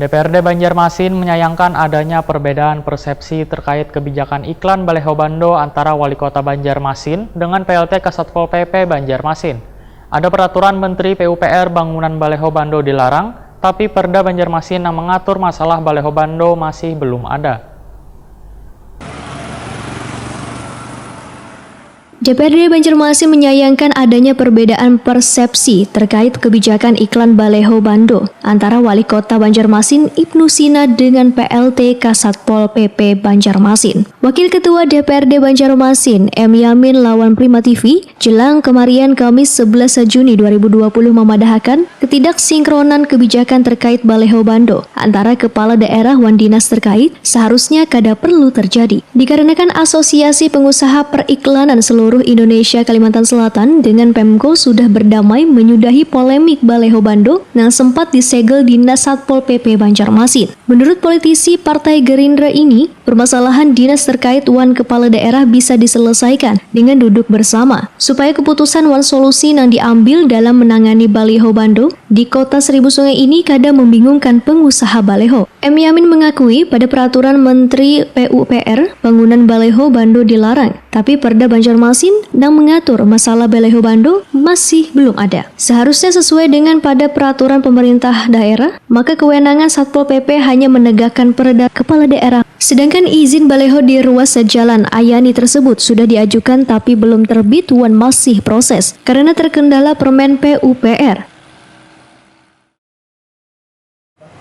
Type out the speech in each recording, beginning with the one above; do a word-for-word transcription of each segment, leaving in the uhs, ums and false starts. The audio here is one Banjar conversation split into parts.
D P R D Banjarmasin menyayangkan adanya perbedaan persepsi terkait kebijakan iklan baleho bando antara Wali Kota Banjarmasin dengan P L T Kasatpol P P Banjarmasin. Ada peraturan Menteri P U P R bangunan baleho bando dilarang, tapi Perda Banjarmasin yang mengatur masalah baleho bando masih belum ada. D P R D Banjarmasin menyayangkan adanya perbedaan persepsi terkait kebijakan iklan baleho bando antara Wali Kota Banjarmasin Ibnu Sina dengan P L T Kasatpol P P Banjarmasin. Wakil Ketua D P R D Banjarmasin, M Yamin lawan Prima T V, jelang kemarian Kamis sebelas Juni dua ribu dua puluh memadahakan ketidaksinkronan kebijakan terkait baleho bando antara kepala daerah wan dinas terkait seharusnya kada perlu terjadi. Dikarenakan Asosiasi Pengusaha Periklanan Seluruh Indonesia Kalimantan Selatan dengan Pemko sudah berdamai menyudahi polemik baleho bando yang sempat disegel Dinas Satpol P P Banjarmasin. Menurut politisi Partai Gerindra ini, permasalahan dinas terkait wan kepala daerah bisa diselesaikan dengan duduk bersama, supaya keputusan wan solusi yang diambil dalam menangani baleho bando di Kota Seribu Sungai ini kada membingungkan pengusaha baleho. M Yamin mengakui pada peraturan Menteri P U P R, bangunan baleho bando dilarang, tapi Perda Banjarmasin yang mengatur masalah baleho bando masih belum ada. Seharusnya sesuai dengan pada peraturan pemerintah daerah, maka kewenangan Satpol P P hanya menegakkan perda kepala daerah. Sedangkan izin baleho di ruas jalan Ayani tersebut sudah diajukan tapi belum terbit wan masih proses karena terkendala Permen P U P R.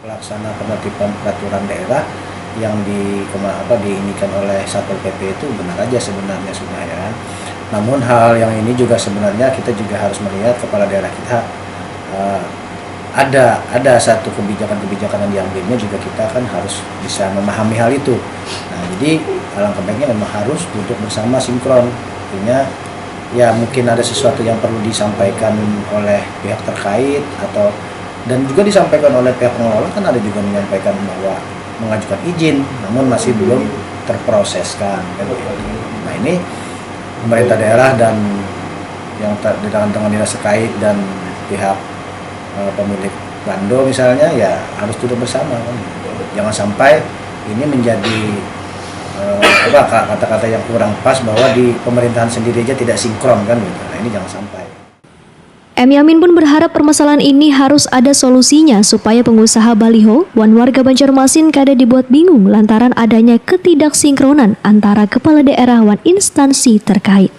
Pelaksana penertiban peraturan daerah yang di apa diinikan oleh Satpol P P itu benar aja sebenarnya sudah ya. Namun hal yang ini juga sebenarnya kita juga harus melihat kepala daerah kita uh, ada ada satu kebijakan-kebijakan yang diambilnya juga kita kan harus bisa memahami hal itu. Nah, jadi alangkah baiknya memang harus duduk bersama sinkron. Artinya ya mungkin ada sesuatu yang perlu disampaikan oleh pihak terkait atau dan juga disampaikan oleh pihak pengelola kan ada juga menyampaikan bahwa mengajukan izin namun masih belum terproseskan kan gitu. Nah ini pemerintah daerah dan yang dengan dengan dinas terkait dan pihak uh, pemilik bando misalnya ya harus duduk bersama kan gitu. Jangan sampai ini menjadi uh, apa kata-kata yang kurang pas bahwa di pemerintahan sendiri aja tidak sinkron kan gitu. Nah ini jangan sampai. M Yamin pun berharap permasalahan ini harus ada solusinya supaya pengusaha baliho wan warga Banjarmasin kada dibuat bingung lantaran adanya ketidaksinkronan antara kepala daerah wan instansi terkait.